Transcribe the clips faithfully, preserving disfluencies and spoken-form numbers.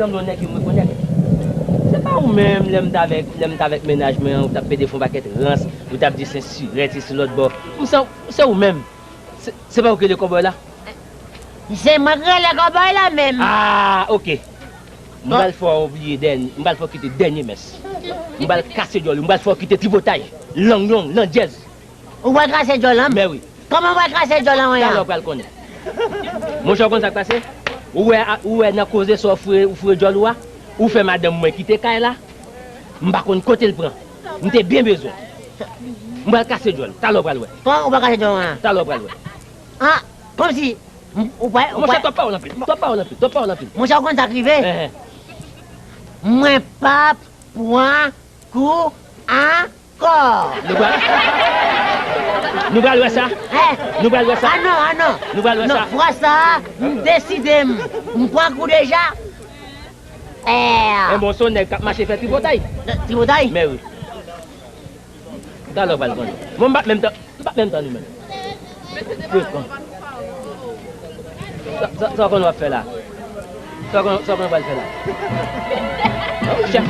Sanble yon nèg ke m rekonèt. Se pa ou menm, lè m t avèk, lè m t avèk mennaj mwen an, ou t ap pede fè yon pakèt rans, ou t ap di se sirèt, se sou lòt bò. M san, se ou menm. Se, se pa ou ki rele kòbòy la? Se mwen ki rele kòbòy la menm. Ah, ok. M pral fè w bliye dènye, m pral fè w kite dènye mès. M pral kase djòl ou, m pral fè w kite tripotay, lang long, landjèz. Ou pral kase djòl la? Mè wi. Kòman ou pral kase djòl la, an? Talè w pral konnen. Monchè, w konn sa k pase? Ou wè, ou wè nan koze sa w foure, ou foure djòl ou a, ou fè madanm mwen kite kay la, m pa konn kote l pran. M te byen bezwen. M pral kase djòl. Talè w pral wè. Kòman ou pral kase djòl la? Talè w pral wè. Ah, kòmsi, m, ou pa, ou Monchè, pa twòp pawòl anpil. Twòp pawòl anpil. Twòp pawòl anpil. Monchè, ou konn sa k rive? Enhen. Mwen p ap pran kou ankò. Nou pral, nou pral wè sa. Eh. Nou pral wè sa. Ah non, ah non. Nou pral wè sa. Non, fwa sa, m deside m. M pran kou deja. Eh. Enben, w se yon nèg k ap mache fè tripotay. Tripotay? Mè wi. Talè w pral konnen. Bon, m pa t menm tan, m pa t menm tann ou menm. Frekan. Sa, sa, sa w konn w ap fè la? Sa w konn, sa w konn w pral fè la? Oh, chè.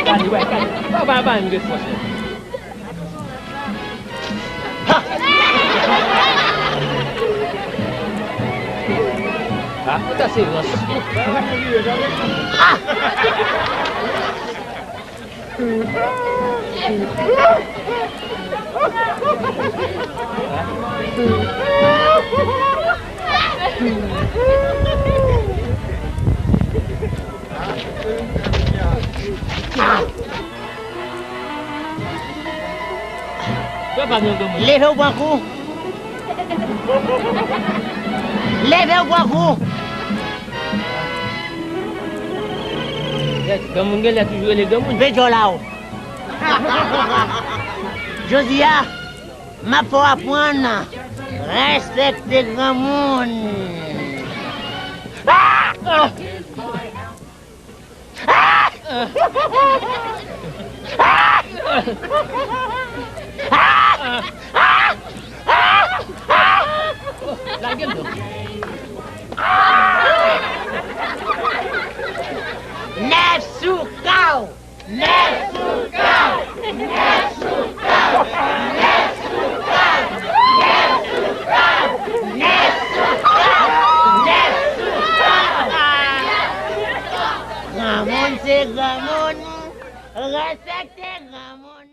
Gade, wè, gade. Sa w pa, pa menm gen fòs, non. Ha! Ha, sa se rans. Ah! Leve w pran kou. Leve w pran kou. Granmoun gen lè toujou rele granmoun. Pe djòl la w. Jodi a, m ap fè w aprann respekte granmoun. Lage l non. Nèf sou kaw! Nèf sou kaw! Nèf sou kaw! Nèf sou kaw! Nèf sou kaw! Nèf sou kaw! Nèf sou kaw! Granmoun se granmoun, respekte granmoun.